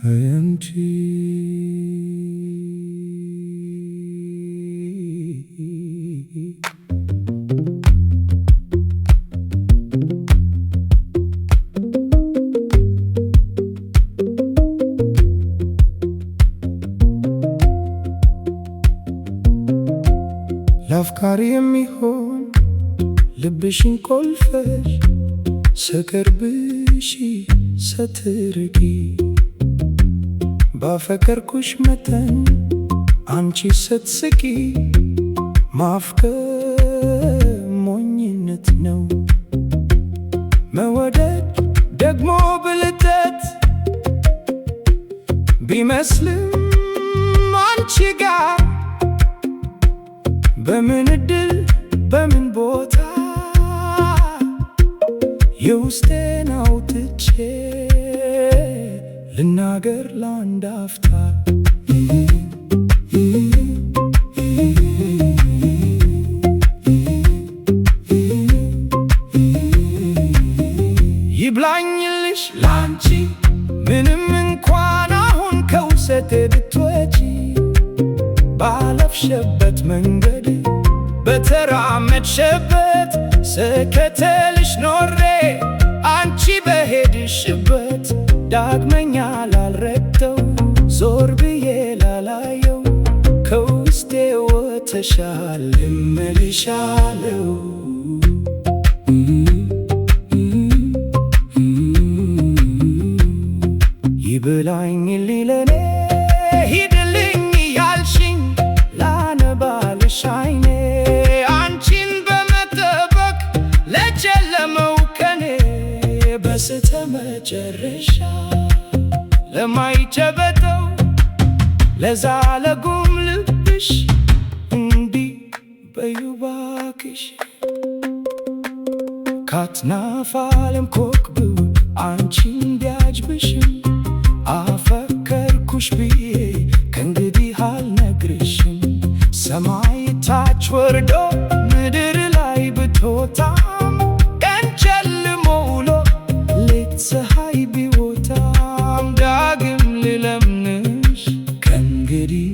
አያንቺ ለአፍቃሪ የሚሆን ልብሽን ቆልፈሽ ስቀርብሽ ስትርቂ፣ ባፈቀርኩሽ መጠን አንቺ ስትስቂ፣ ማፍቀር ሞኝነት ነው፣ መወደድ ደግሞ ብልጠት ቢመስልም አንቺ ጋር በምን እድል በምን ቦታ የውስጤን አውጥቼ ልናገር ለአንድ አፍታ። ይብላኝልሽ ላንቺ ምንም እንኳን አሁን ከውሰቴ ብትወጪ፣ ባለፍሽበት መንገድ በተራመድሽበት ስከተልሽ ኖሬ አንቺ በሄድሽበት ዳግመኛ ላልረግጠው ዞር ብዬ ላላየው ከውስጤ ወጥተሻል እምልሻለው። ይብላኝ ለኔ ሂድልኝ ያልሽኝ ላነባልሽ አይኔ አንቺን በመጠበቅ ለጨለመው ቀኔ በስተመጨረሻ ለማይጨበጠው ለዛ ለጉም ልብሽ እንዲህ በይው ባክሽ። ካጥናፍ ዓለም ኮከብ አንቺን ቢያጅብሽም አፈቀርኩሽ ብዬ ከእንግዲህ አልነግርሽም። ሰማይ ታች ወርዶ ምድር ላይ ብትወጣም፣ ቀን ጨልሞ ውሎ ሌት ፀሐይ ቢወጣም፣ ዳግም ልለምንሽ ከእንግዲህ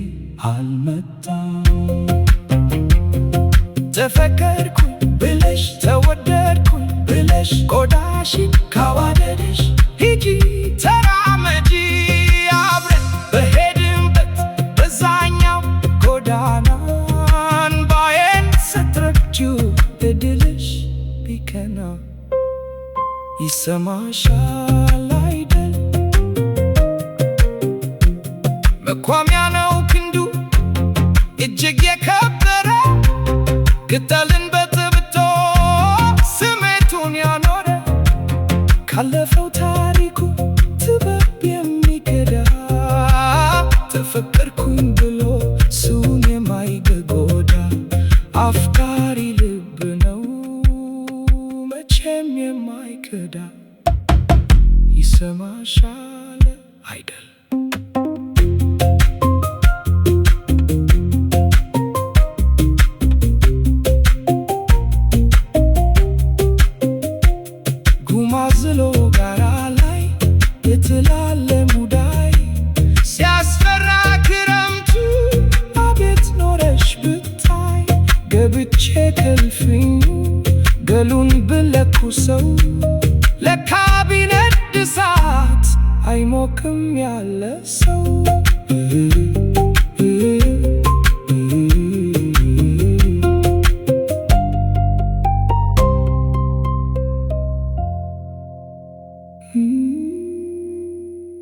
አልመጣም። ተፈቀርኩኝ ብለሽ ተወደድኩኝ ብለሽ ቆዳሽን ካዋደድሽ ሂጂ ተራመጂ አብረን በሄድንበት በዛኛው ጎዳና እንባዬን ስትረግጪው እድልሽ ቢከና ይሰማሻል አይደል? መቋሚያ ነው ክንዱ እጅግ የከበረ፣ ቅጠልን በጥብጦ ስሜቱን ያኖረ፣ ካለፈው ታሪኩ ጥበብ የሚቀዳ፣ ተፈቀርኩኝ ብሎ ሰውን የማይጎዳ አፍቃሪ ልብ ነው መቼም የማይከዳ። ይሰማሻል አይደል? ጉማዝሎ ጋራ ላይ የትላለ ሙዳይ ሲያስፈራ ክረምቱ አቤት ኖረሽ ብታይ፣ ገብቼ ከልፍኙ ገሉን ብለኩሰው ለካ ቢነድ እሳት አይሞቅም ያለ ሰው።